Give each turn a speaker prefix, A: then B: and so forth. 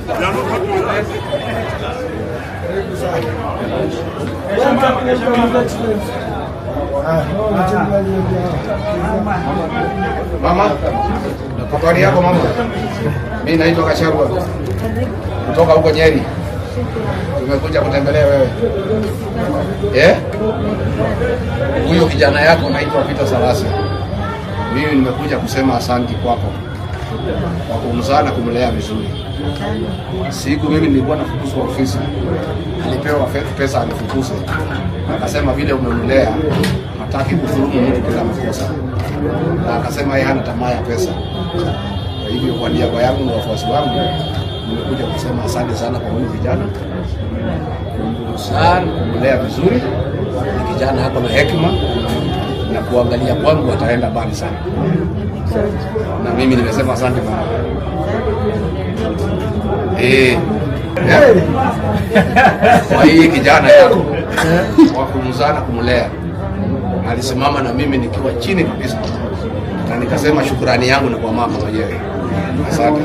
A: They are not happy with us.
B: Welcome, welcome, Excellency.
C: Mama, habari yako mama? Mimi naitwa Gachagua kutoka huko Nyeri. Tumekuja kutembelea wewe. Eh? Huyo kijana yako naitwa Peter Salasya. Mimi nimekuja kusema asanti kwako kwa kumzaa na kumlea vizuri. Siku mimi nilikuwa nafukuzwa ofisi, alipewa pesa anifukuze, akasema vile umemlea hataki kudhulumu mtu bila makosa, na akasema yeye hana tamaa ya pesa. Kwa hivyo kwa niaba yangu na wafuasi wangu nimekuja kusema asante sana kwa huyu kijana kumzaa, kumlea vizuri. Ni kijana ako na hekima na kuangalia kwangu ataenda mbali sana, na mimi nimesema asante mama. Eh, yeah. Kwa hii kijana yako kwa kumzaa na kumlea, alisimama na mimi nikiwa chini kabisa, na nikasema shukurani yangu ni kwa mama mwenyewe. Asante.